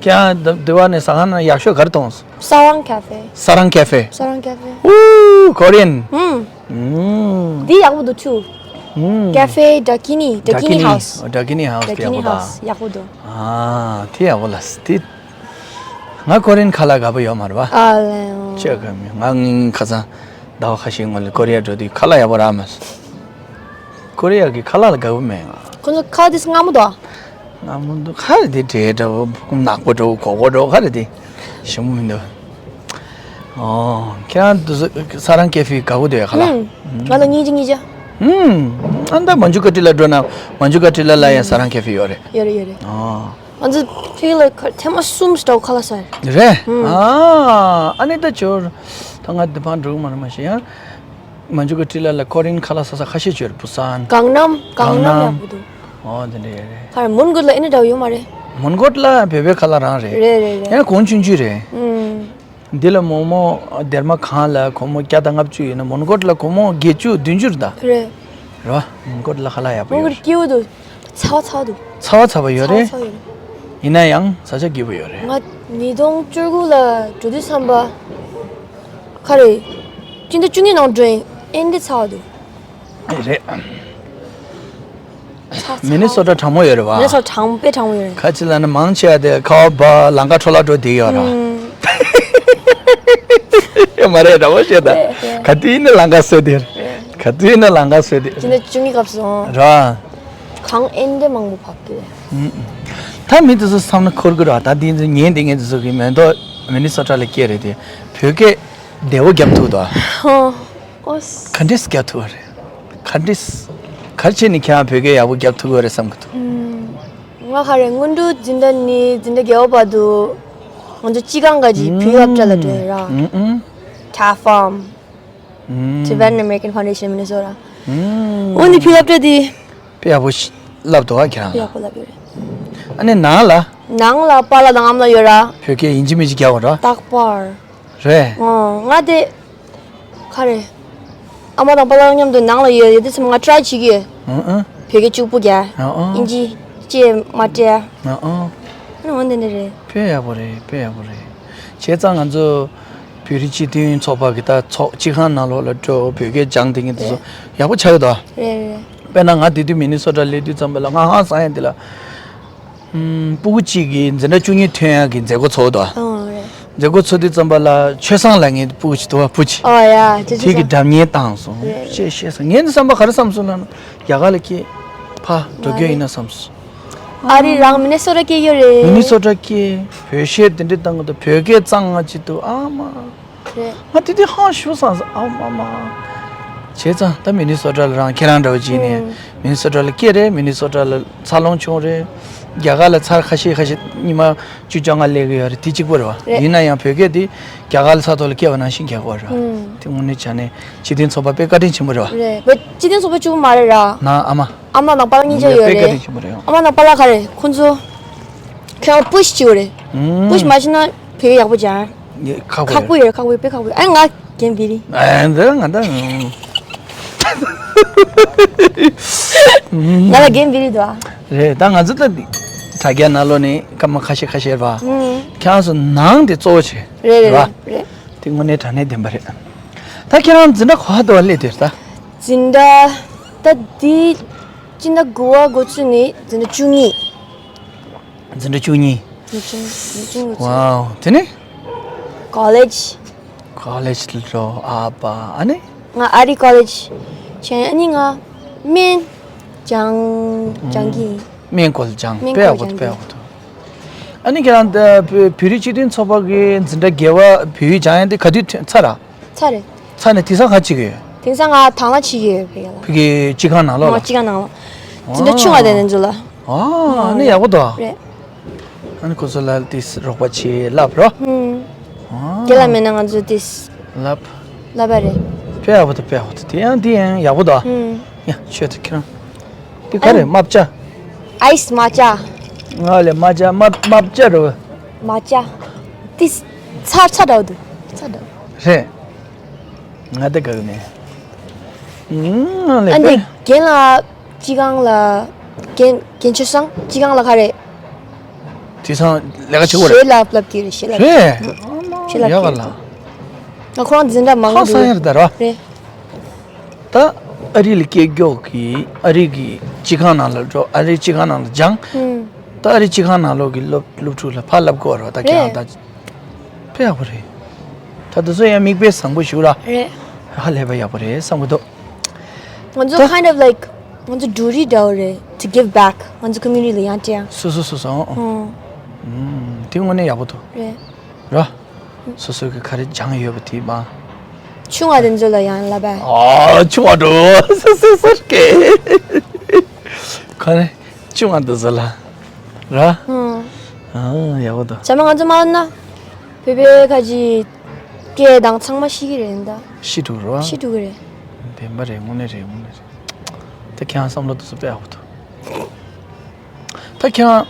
ཁྱེད་རང་འདི་བ་ནས་ཟ་ཁང་ནང་ཡག་ཤོས་ག་རེ་མཐོང་སོང་། ས་རང་ཁེ་ཧྥེ། ས་རང་ཁེ་ཧྥེ། ས་རང་ཁེ་ཧྥེ། ཨུ་ཀོ་རི་ཡན། ཨུམ། ཨུམ། འདི་ཡག་པོ་འདུག་ཆུ། ཨུམ། ཀེ་ཧྥེ་ཌ་ཀི་ནི་ཌ་ཀི་ནི་ཧའུ་སི། ཌ་ཀི་ནི་ཧའུ་སི་དེ་ཡག་པོ་འདུག་ཌ་ཀི་ནི་ཧའུ་སི་ཡག་པོ་འདུག་ཨ་དེ་ཡག་པོ་ལ་དེ། ང་ཀོ་རི་ཡན་ཁ་ལག་དགའ་པོ་ཡོད་མ་རེད་བ། ཨ་ལེ། ཅི་ག་མི་ང་ངིང་ཁ་སང་ཟླ་བ་ཁ་ཤས་སྔོན་ལ་ཀོ་རི་ཡ་འགྲོ་དུས་ཁ་ལག་ཡག་པོ་རག་མ་སོང་། ཀོ་རི་ཡ་གི་ཁ་ལག་ལ་དགའ་པོ་མེད་ང་། ཁོ་ཚོ་ཁ་ལག་དེ་མངར་མོ་འདུག་ཨ་མོ་འདུག་ག་རེ་དེ་འདྲེ་འདྲ་བོ་ནག་པོ་འདྲ་བོ་གོག་པོ་འདྲ་བོ་ག་རེ་དེ་ཞིམ་པོ་མི་འདུག་ཨོ། ཁྱེད་རང་དུ་ས་རང་ཀེ་ཧྥེ་དགའ་པོ་འདུག་ག་ལ། ཨུམ། ང་ལ་ཉིན་གཅིག་གཉིས་ཆ། ཨུམ། ཨ་ད་མན་ཇུ་ཀ་ཊི་ལ་འགྲོ་ན་མན་ཇུ་ཀ་ཊི་ལ་ལ་ཡང་ས་རང་ཀེ་ཧྥེ་ཡོད་རེད། ཡོད་རེད་ཡོད་རེད། ཨོ། ང་ཚོ་ཕ་གི་ལ་ཁ་ཐེངས་མ་གསུམ་ཙམ་ཁ་ལག་ཟ་རེད། རེད། ཨུམ། ཨ་ཨ་ནི་ད་ཅོར་ད་ང་འདི་ཕར་འགྲོ་གི་མ་རེད། མ་ཤེས་ཡང་མན་ཇུ་ཀ་ཊི་ལ་ལ་ཀོ་རི་ཡན་ཁ་ལག་ཟ་ས་ཁ་ཤས་ཅོར་བུ་སན། གང་ནམ། གང་ནམ་ཡག་པོ་འདུག་ཨོ་དེ་འདྲ་ཡོད་རེད། ཁ་མོན་གྷོ་ལ་ཨེ་ནི་འདྲ་ཡོད་མ་རེད། མོན་གྷོ་ལ་བོད་པའི་ཁ་ལག་རང་རེད། རེད་རེད་རེད། ཡང་གོང་ཆུང་ཆུང་རེད། ཨུམ། འདི་ལ་མོག་མོག་སྡེར་མ་གང་ལ་སྒོར་མོ་བརྒྱ་དང་ལྔ་བཅུ་ཡིན་ན་མོན་གྷོ་ལ་སྒོར་མོ་བརྒྱད་ཅུ་བདུན་ཅུ་རེད་ད། རེད། རེད་བ། མོན་གྷོ་ལ་ཁ་ལག་ཡག་པོ་མོན་ཡོད་གྷོ་རེད། སྐྱིད་པོ་འདུག་ཚ་བ་ཚ་བ་འདུག་ཚ་བ་ཚ་བ་ཡོད་ཚ་བ་རེད། ཚ་བ་ཡོད་རེད། ཡིན་ན་ཡང་ས་ཆ་སྐྱིད་པོ་ཡོད་རེད། ང་ཉིས་སྟོང་བཅུ་དགུ་ལ་འགྲོ་དུས་ཙམ་པ་ག་རེ། སྤྱི་ཟླ་བཅུ་གཉིས་ནང་འགྲོ་ཡིན། ཨེ་འདི་ཚ་བ་འདུག་རེད། མི་ནི་སོ་ཊ་གྲང་མོ་ཡོད་རེད་བ། མི་ནི་སོ་ཊ་གྲང་དཔེ་གྲང་མོ་ཡོད་རེད། ཁ་ཅིག་ལ་ནི་མང་ཆེ་བ་དེ་ཁ་བ་འབབ་ལམ་ཁ་འཕྲོ་བརླག་འགྲོ་བསྡད་ཡོད་ར། ཨུམ། མ་རེད་འདྲ་བོ་བཤད་ད། རེད་རེད། ག་དུས་ཡིན་ན་ལམ་ཁ་བཟོས་དེ་རེད། རེད། ག་དུས་ཡིན་ན་ལམ་ཁ་བཟོས་དེ། ཅི་ནས་བཅུ་གཉིས་སྐབས་སུ་འོང་། ར། གངས་ཨེ་འདྲ་མང་པོ་བབས་ཀྱི་རེད། ཨུམ། ད་མི་དེ་ཚོ་བསམ་ན་འཁོར་གི་ར། ད་དེ་ཚོ་ཉན་དེ་ངས་དེ་ཚོ་གི་མེ་ཏོག་མི་ནི་སོ་ཊ་ལ་སྐྱེས་རེད་དེ། བོད་སྐད་བདེ་བོ་རྒྱབ་ཐུབ་དོ། ཧོ། ཨོ་སི། ག་འདྲས་རྒྱབ་ཐུབ་པ་རེད། ག་འདྲས། ག་རེ་བྱས་ནས་ཁྱེད་རང་བོད་སྐད་ཡག་པོ་རྒྱབ་ཐུབ་ཀྱི་རེད་བསམ་གྱི་འདུག་ཨུམ། ང་ག་རེ་སྔོན་འགྲོ་འཛིན་གྲྭ་ནས་འཛིན་གྲྭ་བརྒྱད་པ་བར་དུ་ང་ཚོ་སྤྱི་ཁང་ག་གི་བོད་སློབ་གྲྭ་ལ་འགྲོ་ཡོད་ར། ཨུམ་ཨུམ། ཀ་ཕམ། ཨུམ། Tibetan American Foundation Minnesota། ཨུམ། འོ་ནི་བོད་སློབ་གྲྭ་དེ། དཔེ་ཡག་པོ་ཞིག་བསླབ་འདུག་ཨ་ཁྱེད་རང་ལ། དཔེ་ཡག་པོ་བསླབ་ཡོད་རེད། ཨ་ནི་ནང་ལ། ནང་ལ་པཱ་ལགས་དང་ཨ་མ་ལགས་ཡོད་ར། བོད་སྐད་ཡིན་གཅིག་མིན་གཅིག་རྒྱག་པ་ར། རྟག་པར། རེད། ཨོ། ང་དེ། ག་རེ། ཨ་མ་དང་པཱ་ལགས་མཉམ་དུ་ནང་ལ་ཡོད་ཡོད་དུས་ཙམ་ང་ཊ་རའི་བྱེད་ཀྱི་ཡོད། ཨང་ཨང་། བོད་སྐད་གཅིག་པུ་རྒྱག་ཨང་ཨང་། ཨིན་ཇི་ཅེས་མ་སྤྲད། ཨང་ཨང་། ཨ་ནི་འོ་འདི་འདྲ་རེད། དཔེ་ཡག་པོ་རེད། དཔེ་ཡག་པོ་རེད། བྱས་ཙང་ང་ཚོ་བོད་རིགས་སྤྱི་མཐུན་ཚོགས་པ་གི་ད་ཚོགས་སྤྱི་ཁང་ནང་ལོགས་ལ་འགྲོ། བོད་སྐད་སྦྱང་དེ་ངས་དེ་ཚོ་རེད། ཡག་པོ་ཆགས་ཡོད་དོ། རེད་རེད། དཔེར་ན་ང་དེ་དུས་མི་ནི་སོ་ཊ་སླེབས་དུས་ཙམ་པ་ལ་ང་ཧང་སང་ཡ་དེ་ལ། ཨུམ། སྤུ་གུ་གཅིག་གིས་འཛིན་གྲྭ་བཅུ་གཉིས་ཐོན་ཡག་གི་མཛད་སྒོ་ཚོགས་དོ། ཨང་རེད། མཛད་སྒོ་ཚོགས་དུས་ཙམ་པ་ལ་ཆོས་བཟང་ལ་ངའི་སྤུ་གུ་གཅིག་འདུག་བ། སྤུ་གཅིག་ཨོ་ཡ། ཁྱེད་ཀྱིས་སྒྲ་སྙན་བཏང་སོང་། རེད། ཅེས་བཤད་སོང་། ངས་འདི་བསམ་པ་ག་རེ་བསམ་སོང་ལབ་ན། རྒྱ་གར་ལ་སྐྱེས། ཕ་འགྲོ་རྒྱུ་ཡིན་ན་བསམ་སོང་། ཨ་རི་རང་མི་ནི་སོ་ཊ་སྐྱེས་ཡོད་རེད། མི་ནི་སོ་ཊ་སྐྱེས། བོད་གཞས་དེ་འདྲ་བཏང་གི་འདུག་བོད་སྐད་གཙང་མ་ཅིག་འདུག་ཨ་མ། རེད། ང་དེ་དུས་ཧང་ཞུ་སང་ཟེར། ཨ་མ་མ། བྱས་ཙང་ད་མི་ནི་སོ་ཊ་ལ་རང་ཁྱེད་རང་འདྲ་བོ་ཅིག་ནས། ཨུམ། མི་ནི་སོ་ཊ་ལ་སྐྱེས་རེད། མི་ནི་སོ་ཊ་ལ་འཚར་ལོངས་བྱུང་རེད། རྒྱ་གར་ལ་ཚར་ཁ་ཤས་ཁ་ཤས་ཉི་མ་བཅུ་བཅོ་ལྔ་སླེབས་ཀྱི་ཡོད་རེད། དེ་གཅིག་པོ་རེད་བ། རེད། ཡིན་ན་ཡང་བོད་སྐད་དེ་རྒྱ་གར་ལ་ཚར་ཐོག་ལ་སྐྱེས་པ་ནང་བཞིན་རྒྱག་གི་ཡོད་རེད་བ། ཨུམ། དེ་དངོས་གནས་བྱས་ནས་སྤྱི་མཐུན་ཚོགས་པ་དཔེ་བཀའ་དྲིན་ཆེན་པོ་རེད་བ། རེད། བོད་སྤྱི་མཐུན་ཚོགས་པ་གཅིག་པུ་མ་རེད་ར། ནང་ཨ་མ། ཨ་མ་དང་པཱ་ལགས་གཉིས་ཆ་ཡོད་རེད། དཔེ་བཀའ་དྲིན་ཆེན་པོ་རེད། ཨ་མ་དང་པཱ་ལགས་ག་རེ་ཁོང་ཚོ་ཁྱེད་རང་པུཤ་བྱེད་དགོས་རེད། ཨུམ། པུཤ་མ་བྱས་ན་བོད་ཡག་པོ་སྦྱང་། ཁག་པོ་ཁག་པོ་ཡོད་རེད། ཁག་པོ་ཡོད། དཔེ་ཁག་པོ་ཡོད། ཨ་ང་རྒན་བི་རི། ཨ་འདི་ང་ད། ང་ལ་རྒན་བི་རི་འདུག་ཨ། རེད། ད་ང་ཚོ་ད་དྲ་རྒྱ་ནང་ལོགས་ནས་སྐར་མ་ཁ་ཤས་ཁ་ཤས་རེད་བ། ཨུམ། ཁྱེད་རང་ཚོ་ནང་དེ་གཙོ་བོ་བྱས། རེད་རེད་རེད་བ། རེད། དེ་དངོས་གནས་དྲང་གནས་བདེན་པ་རེད། ད་ཁྱེད་རང་འཛིན་གྲྭ་ག་པར་དུ་སླེབས་དེ་རེད་ད། འཛིན་གྲྭ། ད་འདི་སྤྱི་ཟླ་དགུ་པ་འགོ་ཚུགས་ནས་འཛིན་གྲྭ་བཅུ་གཉིས། འཛིན་གྲྭ་བཅུ་གཉིས། འཛིན་གྲྭ་བཅུ་གཉིས་འགོ་ཚུགས། ཝའོ། དེ་ནས། ཀོ་ལེཇ། ཀོ་ལེཇ་ལ་འགྲོ། ཨ་པ། ཨ་ནི། ང་ཨ་རི་ཀོ་ལེཇ་བྱས། ཨ་ནི་ང་སྨན་སྦྱང་སྦྱང་གི་ཡིན། སྨན་སྐོར་ལ་སྦྱང་། སྨན་སྐོར་ལ་སྦྱང་། དཔེ་ཡག་པོ་འདུག་དཔེ་ཡག་པོ་འདུག་ཨ་ནི་ཁྱེད་རང་ད་བོད་བོད་རིགས་སྤྱི་མཐུན་ཚོགས་པ་གི་འཛིན་གྲྭ་བརྒྱད་པ་བོད་ཡིག་སྦྱང་ཡ་དེ་ག་དུས་ཐོན་ཚར་ར། ཚར་རེད། ཚར་ནས་དེང་སང་ག་བྱེད་ཀྱི་ཡོད། དེང་སང་ང་དང་བླངས་བྱེད་ཀྱི་ཡོད་བོད་ཡིག་ལ། བོད་ཀྱི་སྤྱི་ཁང་ནང་ལོགས་ལ། ཨོ་སྤྱི་ཁང་ནང་ལ། འཛིན་གྲྭ་ཆུང་བ་དེ་ནས་འཛུལ་ལ། ཨོ་ཨ་ནི་ཡག་པོ་འདུག་རེད། ཨ་ནི་ཁོ་ཚོ་ལ་ཏིས་རོགས་པ་བྱེད་ལབ་རོ། ཨུམ། ཨོ། རྒན་ལགས་མེད་ན་ང་ཚོ་ཏིས། ལབ། ལབ་པ་རེད། དཔེ་ཡག་པོ་འདུག་དཔེ་ཡག་པོ་འདུག་དེ་ཡང་དེ་ཡང་ཡག་པོ་འདུག་ཨུམ། ཡ་ཤོད་དུ་ཁྱེད་རང་། འདི་ག་རེ་ཨན། མ་བཅའ། ཨའི་སི་མ་བཅའ། ང་ལས་མ་བཅའ་མ་མ་བཅའ་རོ། མ་བཅའ། ཏིས། ཚ་ཚ་འདྲ་བོ་འདུག་ཚ་འདྲ་བོ། རེད། ང་དེ་ག་གི་ནས། ཨུམ་ང་ལས་ཨ་ནི་པེ། རྒན་ལགས་སྤྱི་ཁང་ལ། རྒན་རྒན་ཆོས་བཟང་སྤྱི་ཁང་ལ་ག་རེ། དེང་སང་ལས་ཀ་བྱེད་དགོས་རེད། ཞལ་ལག་ལབ་ཀྱི་རེད། ཞལ་ལག་རེད། ཞལ་ལག་ཡག་ག་ལ། ང་ཁོ་རང་འཛིན་གྲྭ་མང་ཧ་པོ་སང་འདུག་ཡར་ད་ར། རེད། ད་ཨ་རི་ལ་སྐྱེས་མགྱོགས་ཀྱི་ཨ་རི་གི་སྤྱི་ཁང་ནང་ལ་འགྲོ། ཨ་རི་སྤྱི་ཁང་ནང་ལ་སྦྱངས། ཨུམ། ད་ཨ་རི་སྤྱི་ཁང་ནང་ལོགས་ཀྱི་སློབ་སློབ་ཕྲུག་ལ་ཕར་བསླབ་དགོས་རེད་བ། ད་ཁྱེད་རང་རེད། ད། དཔེ་ཡག་པོ་རེད། ད་དེ་ཚོ་ཡང་མིག་དཔེ་བཟང་པོ་ཞིག་ར། རེད། ཧ་ལས་པ་ཡག་པོ་རེད་བསམ་གྱི་འདུག་ང་ཚོ་ད་kind of like ང་ཚོ་འབྲུ་རིགས་འདྲ་བོ་རེད། To give back. ང་ཚོ་community ལ་ཡང་སྤྲད་ཡང་། སོ་སོ་སོ་སོ། ཨང་། ཨང་། ཨང་། དེ་དངོས་གནས་ཡག་པོ་འདུག་རེད། ར། སོ་སོ་གི་ག་རེ་སྦྱངས་ཡོད་པ་དེ་མ། ཆུང་བ་དེ་ཚོ་ལ་ཡང་ལབ་པས། ཨ། ཆུང་བ་འགྲོ། སོ་སོ་སོ་སྐད། ག་རེ། ཆུང་བ་དེ་ཚོ་ལ། ར། ཨང་། ཨང་། ཡག་པོ་འདུག་བྱས་ན་ང་ཚོ་མ་ན། བོད་པའི་ཁ་ཅིག་སྐད་དང་ཚང་མ་ཤི་གི་རེད་ད། ཤི་འགྲོ་ར། ཤི་འགྲོ་གི་རེད། བདེན་པ་རེད། དངོས་གནས་རེད། དངོས་གནས་རེད། ད་ཁྱེད་རང་བསམ་བློ་དེ་ཚོ་དཔེ་ཡག་པོ་འདུག་ད་ཁྱེད་རང་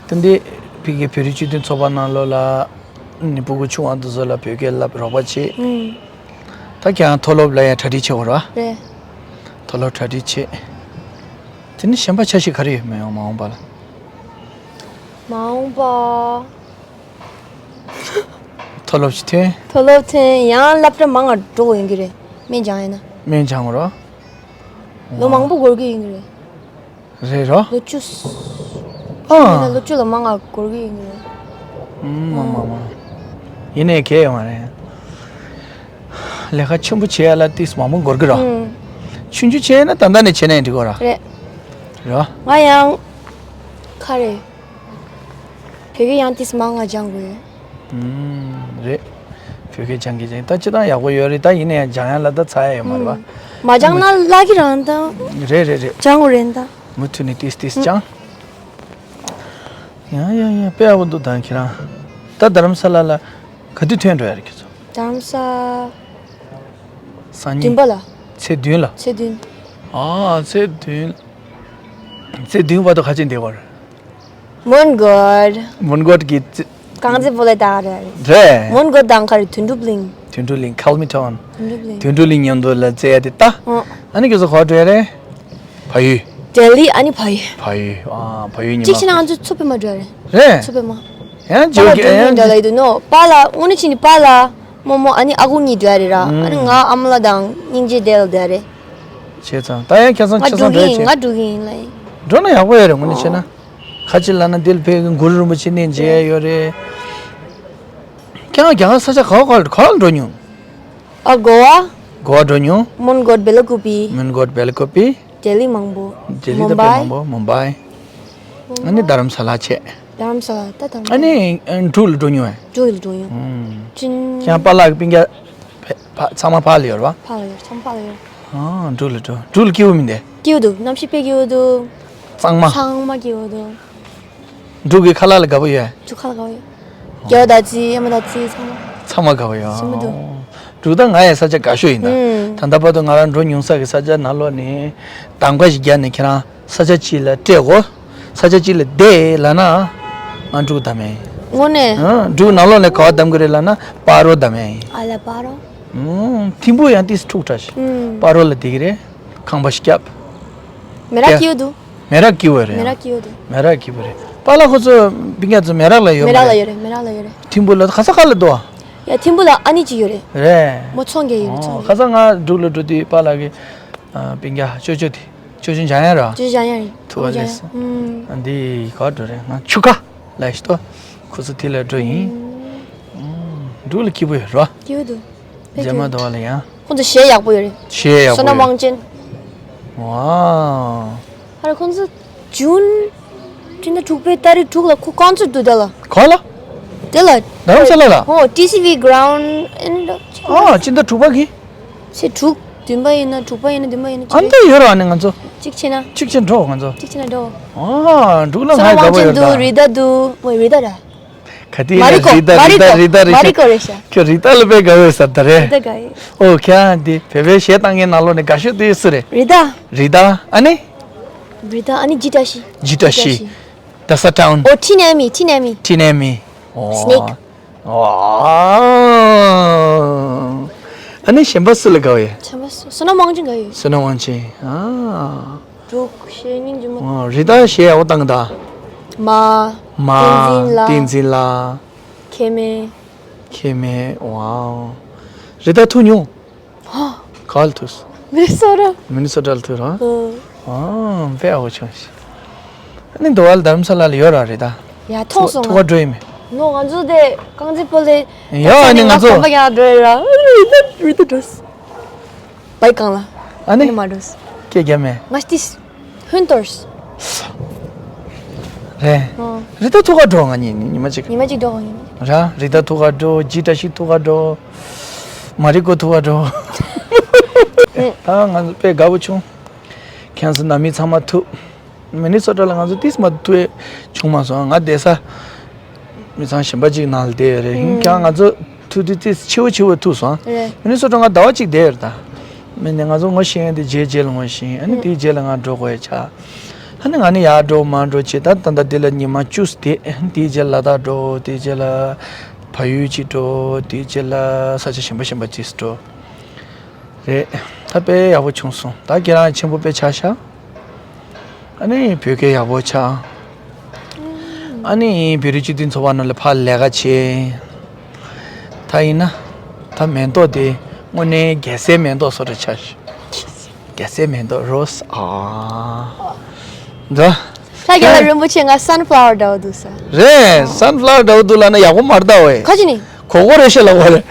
དེ་འདྲའི་ཕ་གི་བོད་རིགས་སྤྱི་མཐུན་ཚོགས་པ་ནང་ལོགས་ལ་ནི་སྤུ་གུ་ཆུང་བ་དེ་ཚོ་ལ་བོད་སྐད་བསླབ་རོགས་པ་བྱེད། ཨུམ། ད་ཁྱེད་རང་མཐོ་སློབ་ལ་ཡང་གྲ་སྒྲིག་བྱེད་དགོས་ར། རེད། མཐོ་སློབ་གྲ་སྒྲིག་བྱེད། དེ་ནི་གཞན་པ་འཆར་གཞི་ག་རེ་ཡོད་མེད་ཡང་མ་འོངས་པ་ལ། མ་འོངས་པ། མཐོ་སློབ་ཅིག་ཐོན། མཐོ་སློབ་ཐོན་ཡང་སློབ་གྲྭ་མང་ང་འགྲོ་དགོས་ཡོང་གི་རེད། སྨན་སྦྱང་ཡིན་ན། སྨན་སྦྱང་རོ། ལོ་མང་པོ་འགོར་གི་ཡོང་གི་རེད། རེད་རོ། ལོ་བཅུ། ཨ། ཡིན་ན་ལོ་བཅུ་ལ་མང་ང་འགོར་གི་ཡོང་གི་རེད། ཨུམ། མ་མ་མ། ཡིན་ནའི་གལ་ཡོད་མ་རེད། ལས་ཀ་ཆེན་པོ་བྱེད་ཡ་ལ་ཏིས་མང་པོ་འགོར་གི་རོ། ཨུམ། ཆུང་ཆུང་བྱས་ན་ད་ལྟ་ནས་བྱས་ན་ཡང་འགྲིག་གོ་ར། རེད། རོ། ང་ཡང་། ག་རེ། བོད་སྐད་ཡང་ཏིས་མང་ང་སྦྱང་དགོས་ཡོད། ཨུམ། རེད། བོད་སྐད་སྦྱང་གི་སྦྱང་ད་སྤྱིར་བཏང་ཡག་པོ་ཡོད་རེད། ད་ཡིན་ན་ཡང་སྦྱང་ཡ་ལ་ད་ཚ་ཡ་ཡོད་མ་རེད་པ། ཨུམ། མ་སྦྱང་ན་བརླག་གི་རང་ད། རེད་རེད་རེད། སྦྱང་དགོས་རེད་ད། མུ་མཐུད་ནས་ཏིས་ཏིས་སྦྱང་། ཡང་ཡང་ཡང་དཔེ་ཡག་པོ་འདུག་ད་ཁྱེད་རང་། ད་རྡ་རམ་ས་ལ་ལ་ག་དུས་ཐོན་འགྲོ་ཡ་རེད་ཁྱེད་ཚོ། རྡ་རམ་ས། སང་ཉིན། བདུན་པ་ལ། ཚེས་བདུན་ལ། ཚེས་བདུན། ཨ། ཚེས་བདུན། ཚེས་བདུན་བར་དུ་ག་ཅིག་འདེབས་པར། མོན་གྷོ། མོན་གྷོ་གི་རྩེ། རྐང་རྩེད་སྤོ་ལོ་ལྟ་རེད། རེད། མོན་གྷོ་དང་ག་རེ། དོན་གྲུབ་གླིང་། དོན་གྲུབ་གླིང་། ཁལ་མི་ཐོན། དོན་གྲུབ་གླིང་། དོན་གྲུབ་གླིང་མཉམ་དུ་ལ་རྩེ་ཡ་དེ་ལྟ། ཨོ། ཨ་ནི་ཁྱོད་ཚོ་ག་པར་འགྲོ་ཡ་རེད། བལ་ཡུལ། ལྡི་ལི་ཨ་ནི་བལ་ཡུལ། བལ་ཡུལ། ཨ། བལ་ཡུལ་ཉི་མ། གཅིག་བྱས་ན་ང་ཚོ་མཚོ་པདྨ་འགྲོ་ཡ་རེད། རེད། མཚོ་པདྨ། ཡང་པཱ་ལགས་ཇོ་གི་འགྲོ་ཡིན་ཡང་འདྲ་ལ་ཡི་འདུག་ནོ། པཱ་ལགས་དངོས་གནས་བྱས་ནས་པཱ་ལགས། རྨོ་མོ་ཨ་ནི་ཨ་ཁུ་གཉིས་འགྲོ་ཡ་རེད་ར། ཨ་ནི་ང་ཨ་མ་ལགས་དང་སྙིང་རྗེ་དེ་ལ་འགྲོ་ཡ་རེད། བྱས་ཙང་ད་ཡང་ཁྱེད་ཚང་ང་ཁྱེད་ཚང་འགྲོ་གི་འགྲོ་ཡིན། ཆེ། ང་འགྲོ་གི་ཡིན་ལ་ཡིན། འགྲོ་ན་ཡག་པོ་ཡོད་རེད། དངོས་གནས་བྱས་ན། ཁ་ཅིག་ལབ་ན་འདི་ལ་ཕེབས་གི་གུ་རུ་རིན་པོ་ཆེ་གནས་མཇལ་ཡ་ཡོད་རེད། ཁྱེད་རང་རྒྱ་གར་ས་ཆ་ག་བ་ག་བ་ག་བ་ལ་འགྲོ་མྱོང་། ཨ། གོ་བ། གོ་བ་འགྲོ་མྱོང་། མོན་གྷོ། བེ་ལ་ཀུ་པི། མོན་གྷོ། བེ་ལ་ཀུ་པི། ལྡི་ལི་མང་པོ། ལྡི་ལི་ད་དཔེ་མང་པོ། མུམ་བྷའི། ཨ་ནི་རྡ་རམ་ས་ལ་བྱས། རྡ་རམ་ས་ལ་ད་རྡ་རམ་ས་ལ། ཨ་ནི་འབྲུག་ལ་འགྲོ་མྱོང་ངས། འབྲུག་ལ་འགྲོ་མྱོང་། ཨུམ། ཅིན། ཁྱེད་རང་པཱ་ལགས་ཀྱི་སྤུན་ཀྱག་ཕ་ཕ་ཚང་མ་ཕར་ལ་ཡོད་རེད་པ། ཕར་ལ་ཡོད། ཚང་མ་ཕར་ལ་ཡོད། ཨ། འབྲུག་ལ་འགྲོ། འབྲུག་ལ་སྐྱིད་པོ་མིན་ཏེ། སྐྱིད་པོ་འདུག་གནམ་གཤིས་དཔེ་སྐྱིད་པོ་འདུག་གཙང་མ། ཚང་མ་སྐྱིད་པོ་འདུག་འབྲུག་གི་ཁ་ལག་ལ་དགའ་པོ་ཡོད། འབྲུག་ཁ་ལག་དགའ་པོ་ཡོད། རྒྱ་བོ་དང་ཙི། ཨ་མ་དང་ཙི་ཚང་མ། ཚང་མ་དགའ་པོ་ཡོད། ཞིམ་པོ་འདུག་འབྲུག་ད་ང་ཡི་ས་ཆ་དགའ་ཤོས་ཡིན་ད། ཨུམ། ད་ལྟ་བར་དུ་ང་རང་འགྲོ་མྱོང་ས་གི་ས་ཆ་ནང་ལོགས་ནས་གདམ་ག་ཞིག་རྒྱག་ནས་ཁྱེད་རང་ས་ཆ་གཅིག་ལ་སྤྲད་གོ། ས་ཆ་གཅིག་ལ་བསྡད་ལབ་ན། ང་འབྲུག་གདམ་ཡ་ཡིན། དངོས་གནས། ཨ། འབྲུག་ནང་ལོགས་ནས་ག་བ་གདམ་གི་རེད་ལབ་ན་སྤ་རོ་གདམ་ཡ་ཡིན། ཨ་ལ། སྤ་རོ། ཨུམ། ཐིམ་ཕུག་ཡང་ཏིས་འཁྲུག་ཁྲག་ཤིག་ཨུམ། སྤ་རོ་ལ་བསྡད་གི་རེད། ཁང་པ་ཞིག་བརྒྱབ། མེ་རག་སྐྱིད་པོ་འདུག་མེ་རག་སྐྱིད་པོ་རེད། མེ་རག་སྐྱིད་པོ་འདུག་མེ་རག་སྐྱིད་པོ་རེད། པཱ་ལགས་ཁོ་ཚོ་སྤུན་ཀྱག་ཚོ་མེ་རག་ལ་ཡོད་མ་མེ་རག་ལ་རེད། ཡོད་རེད། མེ་རག་ལ་ཡོད་རེད། ཐིམ་ཕུག་ལ་ཁ་སང་ག་ལ་འདུག་ཨ། ཡ། ཐིམ་ཕུག་ལ་ཨ་ནེ་གཅིག་ཡོད་རེད། རེད། མོ་ཚོང་རྒྱག་ཡོད་རེད། ཨོ། ཚོང་རྒྱག་ཁ་སང་ང་འབྲུག་ལ་འགྲོ་དུས་པཱ་ལགས་ཀྱི་ཨ། སྤུན་ཀྱག་ཅོ་ཅོ་དེ། ཅོ་ཅོ་འཇང་ཡ་ར། ཅོ་ཅོ་འཇང་ཡ་རེད། ཐུག་པ་ལས། ཨུམ། ཨ། འདི་ག་འགྲོ་རེད། ང་ཆུ་ཁ་ལ་ཞིག་ཏོ། ཁོ་ཚོ་དེ་ལ་འགྲོ་ཡིན། ཨུམ། འབྲུག་ལ་སྐྱིད་པོ་ཡོད་ར། སྐྱིད་པོ་འདུག་རྗེས་མ་དོ་བ་ལ་ཡང་། ཁོང་ཚོ་གཞས་ཡག་པོ་ཡོད་རེད། གཞས་ཡག་པོ་བསོད་ནམས་ཡོད། དབང་ཅན། ཝའོ། ཨ་ར། ཁོང་ཚོ་ཇུན་སྤྱི་ཟླ་དྲུག་པའི་ཏ་རིག་དྲུག་ལ་ཁོ་ཀོན་སར་འདུག་དེ་ལ། ག་ལ། དེ་ལ། རྡ་རམ་ས་ལ་ལ། ཨོ། ཊི་སི་ཝི་གྷ་རའུན་ཌི། ཨ། སྤྱི་ཟླ་དྲུག་པ་གི། ཚེས་དྲུག་བདུན་པ་ཡིན་ན་དྲུག་པ་ཡིན་ན་བདུན་པ་ཡིན་ན་ཨ་ནི་ད་ཡོད་ར། ཨ་ནི་ང་ཚོ་གཅིག་བྱས་ན། གཅིག་བྱས་འགྲོ་ང་ཚོ། གཅིག་བྱས་ན་འགྲོ། ཨ། འབྲུག་ལ་ང་ཡི་དགའ་པོ་ཡོད་ད། བསོད་ནམས་དབང་ཅན་འདུག་རི་དྭགས་འདུག་ཨོ། རི་དྭགས་ར། ག་དེ་མ་རི་ཀོ། རི་དྭགས། མ་རི་རི་དྭགས། ཀོ། རི་དྭགས་རི་མ་རི་ཀོ་རེད་ཤག་ཁྱོད་རི་དྭགས་ལ་དཔེ་དགའ་བོ་ཡོད་ས་ད་རེད། རི་དྭགས་དགའ་ཡོད། ཨོ། ཁྱེད་རང་དེ་བོད་པའི་གཞས་བཏང་མཁན་ནང་ལོགས་ནས་དགའ་ཤོས་དེ་སུ་རེད། རི་དྭགས། རི་དྭགས། ཨ་ནི། རི་དྭགས། ཨ་ནི་ཇི་བཀྲ་ཤིས། ཇི་བཀྲ་ཤིས། ཇི་བཀྲ་ཤིས། ད་ས་ཊའུན། ཨོ། ཊི་ནེ་མི། ཊི་ནེ་མི། ཊི་ནེ་མི། ཨོ། སི་ནེག་ཨོ། ཨ་ནི་གཞན་པ་སུ་ལ་དགའ་བ་ཡོད། གཞན་པ་སུ། བསོད་ནམས་དབང་ཅན་དགའ་ཡོད། བསོད་ནམས་དབང་ཅན། ཨ། འབྲུག་གཞས་སྙིང་རྗེ་མོ། ཨོ། རི་དྭགས་གཞས་ཡག་པོ་བཏང་གི་ད། མ། མ། བསྟན་འཛིན་ལགས། བསྟན་འཛིན་ལགས། ཁེ་མེ། ཁེ་མེ། ཝའོ། རི་དྭགས་ཐུག་མྱོང་། ཧ། ག་ལ་ཐུག་སོང་། མི་ནི་སོ་ཊ། མི་ནི་སོ་ཊ་ལ་ཐུག་ར། ཨོ། ཨ། དཔེ་ཡག་པོ་བྱུང་ཤག་ཨ་ནི་འདི་བ་ལ་རྡ་རམ་ས་ལ་ལ་ཡོད་ར་རི་དྭགས། ཡ། མཐོང་སོང་ང་། ཐུག་ག་འགྲོ་ཡི་མེད། ནོ། ང་ཚོ་དེ་རྐང་རྩེད་སྤོ་ལོ། ཡ། ཨ་ནི་ང་ཚོ་གོམ་པ་ཡང་འགྲོ་ཡི་ར། རི་དྭགས། རི་དྭགས་འགྲོ་སོང་། བའི་སྒང་ལ། ཨ་ནི། ཨ་ནི་མ་འགྲོ་སོང་། སྐད་རྒྱབ་མེད། ང་ཏིས། ཧུན་ཏོར། རེད། ཨོ། རི་ད་ཐུག་ག་འགྲོ། ང་གཉིས་ཉི་མ་གཅིག་ཉི་མ་གཅིག་འགྲོ་ག་ཉིན། ར་རི་ད་ཐུག་ག་འགྲོ། ཇི་བཀྲ་ཤིས་ཐུག་ག་འགྲོ། མ་རི་ཀོ་ཐུག་ག་འགྲོ། ད་ང་ཚོ་དཔེ་དགའ་པོ་བྱུང་། ཁྱེད་ཚོ་ནང་མི་ཚང་མ་ཐུག་མི་ནི་སོ་ཊ་ལ་ང་ཚོ་ཏིས་མ་ཐུག་བྱུང་མ་སོང་། ང་བསྡད་ས་མི་ཚང་གཞན་པ་ཅིག་ནང་ལ་བསྡད་ཡོད་རེད། ཧིན་ཀྱང་ང་ཚོ་ཐུག་དུས་ཏིས་ཆེ་བོ་ཆེ་བོ་ཐུག་སོང་། རེད། མི་ནི་སོ་ཊ་ང་ཟླ་བ་གཅིག་བསྡད་ཡོད་རེད་ད། མི་ནི་ང་ཚོ་ངོ་ཤེས་ཡོན་དེ་རྗེས་རྗེས་ལ་ངོ་ཤེས། ཨ་ནི་དེའི་རྗེས་ལ་ང་འགྲོ་དགོས་ཡ་ཆགས། ཨ་ནི་ང་ནི་ཡར་འགྲོ་མར་འགྲོ་བྱེད། ད་ད་ལྟ་འདི་ལ་ཉི་མ་བཅུ་བསྡད། དེའི་རྗེས་ལ་ལ་དྭགས་འགྲོ། དེའི་རྗེས་ལ་བལ་ཡུལ་གཅིག་འགྲོ། དེའི་རྗེས་ལ་ས་ཆ་གཞན་པ་གཞན་པ་གཅིག་འགྲོ། རེད། ད་དཔེ་ཡག་པོ་བྱུང་སོང་། ད་ཁྱེད་རང་ཆེན་པོ་དཔེ་ཆགས་ཤག་ཨ་ནི་བོད་སྐད་ཡག་པོ་ཆགས། ཨ་ནི་བོད་རིགས་སྤྱི་མཐུན་ཚོགས་པ་ནང་ལ་ཕར་ལས་ཀ་བྱེད། ད་ཡིན་ན་ད་མེ་ཏོག་དེ་དངོས་གནས་རྒྱལ་སྲས་མེ་ཏོག་བཟོ་འདྲ་ཆགས་ཤག་རྒྱལ་སྲས་མེ་ཏོག་རོ་སི་ཨ། འདྲ། ལྷ་རྒྱལ་ལ་རིན་པོ་ཆེ་ང་སན་ཕ་ལ་ཝར་འདྲ་བོ་འདུག་ས། རེད། སན་ཕ་ལ་ཝར་འདྲ་བོ་འདུག་ལབ་ན་ཡག་པོ་མ་རེད་ད་ཝེ། ཁ་ཅི་ནི། གོ་གོ་རེ་ཤེ་ལ་ཝེ་རེད།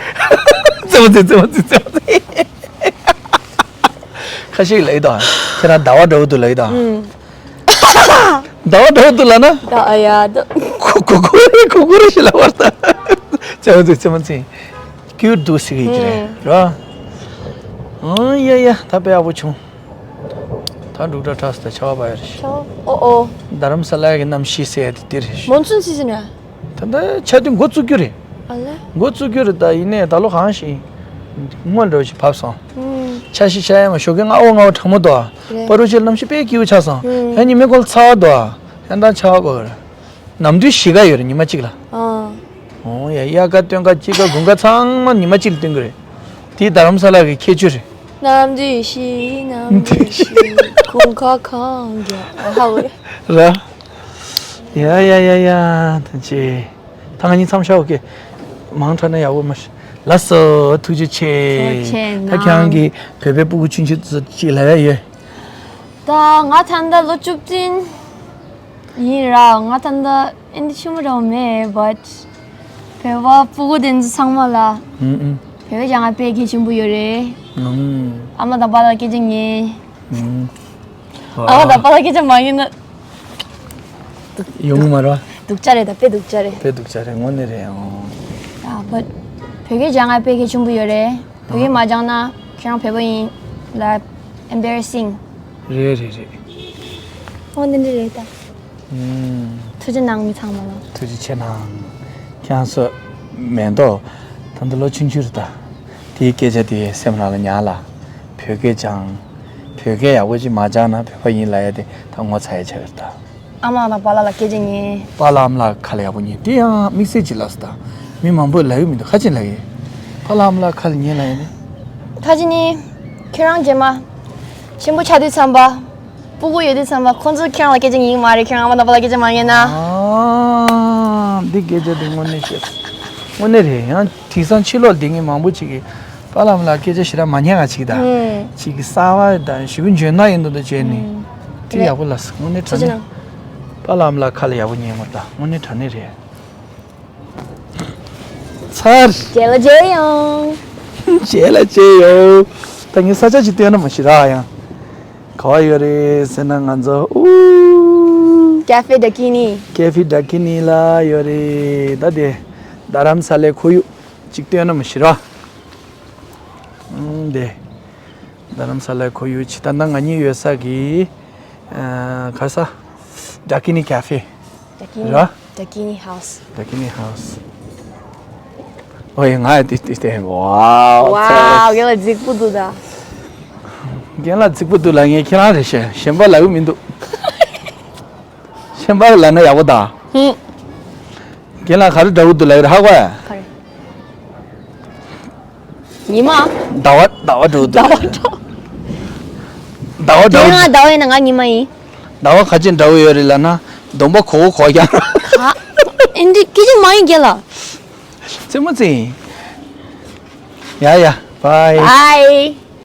རྩེ་མོ་རྩེ་རྩེ་མོ་རྩེ་རྩེ་མོ་རྩེ། ཁ་ཤས་ལ་ཡི་ད། ཁྱེད་རང་ཟླ་བ་འདྲ་བོ་འདུག་ལབ་ཡི་ད། ཨུམ། ཟླ་བ་འདྲ་བོ་འདུག་ལབ་ན། ད་ཨ་ཡ་ད། གོ་གོ་གོ་རེ་གོ་གོ་རེ་ཤེ་ལ་ཝེ་རེད་ད། རྩེ་མོ་རྩེ་རྩེ་མོ་རྩེ། ཀྱུར་འདུག་ཟེར་གི་ཡིན་གྱི་རེད། ཨུམ། ར། ཨོ་ཡ་ཡ་ད་དཔེ་ཡག་པོ་བྱུང་། ད་འབྲུག་སྒྲ་གྲགས་སུ་ད་ཆར་པ་ཡོད་རེད། ཆར་པ། ཨོ་ཨོ། རྡ་རམ་ས་ལ་གི་གནམ་གཤིས་ཟེར་ཡ་དེ་དེ་རེད། མོན་སུན་སི་ཛན་རེད། ད་ལྟ་ཆར་དུས་འགོ་བཙུགས་རྒྱུ་རེད། ཨ་ལེ། འགོ་བཙུགས་རྒྱུ་རེད། ད་ཡིན་ནའི་ད་ལོ་གང་ཞིག་སྔོན་འགྲོ་ཞིག་བབས་སོང་། ཨུམ། ཆར་ཞིག་ཤར་ཡ་མ་ཞོགས་ཀས་སྔ་པོ་སྔ་པོ་གྲང་མོ་འདུག་རེད། པ་རུ་ཆེ་གནམ་གཤིས་དཔེ་སྐྱིད་པོ་ཆགས་སོང་། ཨུམ། ཡང་ཉི་མའི་འཁོར་ལ་ཚ་བ་འདུག་ཡང་ད་ཆར་པ་དགོས་རེད། ནམ་དུས་བཞི་ཀ་ཡོད་རེད་ཉི་མ་གཅིག་ལ། ཨ། ཨོ་ཡ། དབྱར་ཁ་སྟོན་ཁ་དཔྱིད་ཁ་དགུན་ཁ་ཚང་མ་ཉི་མ་གཅིག་ལ་སྟོན་གྱི་རེད། དེ་རྡ་རམ་ས་ལ་གི་ཁྱད་ཆོས་རེད། ནམ་དུས་བཞི། ནམ་དུས་བཞི། དགུན་ཁ་གང་རྒྱ་ཧ་གོ་རེད། ར། ཡ་ཡ་ཡ་ཡ། ད་ཅི། ད་ང་གཉིས་མཚམས་བཞག་ཨོ་ཀེ། མང་དྲགས་ན་ཡག་པོ་མ་ཤེས། ལགས་སོ། ཐུགས་རྗེ་ཆེ། ཐུགས་རྗེ་ཆེ་ད་ཁྱེད་རང་གིས་བོད་པའི་སྤུ་གུ་ཆུང་ཆུང་ཚོ་ཅིག་ལབ་ཡ་ཡོད། ད་ང་ད་ལྟ་ལོ་བཅུ་བདུན་ཡིན་ར། ང་ད་ལྟ་ཨེ་འདི་ཆེན་པོ་འདྲ་བོ་མེད། བཊ་བོད་པ་སྤུ་གུ་དེ་ཚོ་ཚང་མ་ལ་ཨུམ་ཨུམ། བོད་པའི་སྦྱང་བ་དཔེ་གལ་ཆེན་པོ་ཡོད་རེད། ཨུམ། ཨ་མ་དང་པཱ་ལགས་སྐད་ཆ་ཉན། ཨུམ། ཨ་མ་དང་པཱ་ལགས་སྐད་ཆ་མ་ཉན་ན། ཡོང་གི་མ་རེད། སྡུག་ཅག་རེད་ད། དཔེ་སྡུག་ཅག་རེད། དཔེ་སྡུག་ཅག་རེད། དངོས་གནས་རེད་ཨང་། ཡ་བཊ་བོད་སྐད་སྦྱང་བ་དཔེ་གལ་ཆེན་པོ་ཡོད་རེད། བོད་སྐད་མ་སྦྱངས་ན་ཁྱེད་རང་བོད་པ་ཡིན་ལབ་ཨེམ་པེ་ར་སིང་། རེད་རེད་རེད། ཨོ་འདི་འདྲ་རེད་ད། ཨུམ། ཐུགས་རྗེ་གནང་མི་ཚང་མ་ལ། ཐུགས་རྗེ་ཆེ་གནང་། ཁྱེད་རང་ཚོ་མེ་ཏོག་ད་ལྟ་ལོ་ཆུང་ཆུང་རེད་ད། དེའི་སྐད་ཆ་དེ་སེམས་ནང་ལ་ཉར་ལ། བོད་སྐད་སྦྱང་། བོད་སྐད་ཡག་པོ་ཅིག་མ་སྦྱངས་ན་བོད་པ་ཡིན་ལབ་ཡ་དེ་ད་ངོ་ཚ་ཡ་ཆགས་ཀྱི་རེད་ད། ཨ་མ་དང་པཱ་ལགས་ལ་སྐད་ཆ་ཉན། པཱ་ལགས་ཨ་མ་ལགས་ཁ་ལ་ཡག་པོ་ཉན། དེ་ཡང་དམིགས་བསལ་ཅིག་ལབ་སོང་ད། མི་མང་པོས་ལབ་ཡོད་མི་འདུག་ཁ་ཅིག་ལབ་ཡོད། པཱ་ལགས་ཨ་མ་ལགས་ཁ་ལ་ཉན་ལབ་ཡ་ནི། ཁ་ཅིག་ནི། ཁྱེད་རང་རྗེས་མ་ཆེན་པོ་ཆགས་དུས་ཙམ་པ། སྤུ་གུ་ཡོད་དུས་ཙམ་པ་ཁོང་ཚོས་ཁྱེད་རང་ལ་སྐད་ཆ་ཉན་གི་མ་རེད། ཁྱེད་རང་ཨ་མ་དང་པཱ་ལགས་སྐད་ཆ་མ་ཉན་ན། ཨ། འདི་སྐད་ཆ་འདི་དངོས་གནས་བཤད། དངོས་གནས་རེད། ཡང་དེང་སང་ཕྱི་ལོགས་བསྡད་མཁན་མང་པོ་ཅིག་གིས་པཱ་ལགས་ཨ་མ་ལགས་སྐད་ཆ་ཞེ་དྲག་མ་ཉན་ག་ཅིག་ད། ཨུམ། ཅིག་གིས་གསར་པ་དང་ཞེ་པོ་འཇོན་ཐང་ཡིན་མདོག་མདོག་བྱས་ནས། ཨུམ། དེ་ཡག་པོ་ལབ་སོང་། དངོས་གནས་དྲང་གནས། པཱ་ལགས་ཨ་མ་ལགས་ཁ་ལ་ཡག་པོ་ཉན་དགོས་ད། དངོས་གནས་དྲང་གནས་རེད། ཚར། རྗེས་ལ་མཇལ་ཡོང་། རྗེས་ལ་མཇལ་ཡོང་། ད་ངས་ས་ཆ་ཅིག་སྟོན་ན་མ་ཤེས་ར་ཡང་། ག་བ་ཡོད་རེད་ཟེར་ན་ང་ཚོ་ཨུ། ཀེ་ཧྥེ་ཌ་ཀི་ནི། ཀེ་ཧྥེ་ཌ་ཀི་ནི་ལ་ཡོད་རེད། ད་དེ་རྡ་རམ་ས་ལའི་ཁོར་ཡུག་ཅིག་སྟོན་ན་མ་ཤེས་ར། ཨུམ་དེ། རྡ་རམ་ས་ལའི་ཁོར་ཡུག་ཅིག་ད་ལྟ་ང་གཉིས་ཡོད་ས་གི་ཨ་ག་ས། ཌ་ཀི་ནི་ཀེ་ཧྥེ། ཌ་ཀི་ནི། ར། ཌ་ཀི་ནི་ཧའུ་སི། ཌ་ཀི་ནི་ཧའུ་སི། ཨོ་ཡ། ང་ཡ་ཏི་ཏི་ཏི། ཝའོ། ཝའོ། རྒན་ལགས་རྫིག་པོ་འདུག་ད། རྒན་ལགས་རྫིག་པོ་འདུག་ལབ་མཁན་ཁྱེད་རང་རེད་ཤག་གཞན་པ་ལབ་ཀྱི་མི་འདུག་གཞན་པ་ལབ་ན་ཡག་པོ་ད། ཧུམ། རྒན་ལགས་ག་རེ་འདྲ་པོ་འདུག་ལབ་ཀྱི་རེད། ཧ་གོ་ཡ། ག་རེ། ཉི་མ། ཟླ་བ། ཟླ་བ་འདྲ་པོ་འདུག་ཟླ་བ་འདྲ། ཟླ་བ་འདྲ་པོ། ཁྱེད་རང་ཟླ་བ་ཡིན་ན་ང་ཉི་མ་ཡིན། ཟླ་བ་ག་ཅི་འདྲ་པོ་ཡོད་རེད་ལབ་ན། གདོང་པ་གོག་གོག་གོག་རྐྱང་། ག་ཨེ་འདྲ་སྐད་ཆ་མ་ཡིན་རྒན་ལགས། རྩེད་མོ་རྩེ་ཡིན། ཡ་ཡ། བའི། བའི།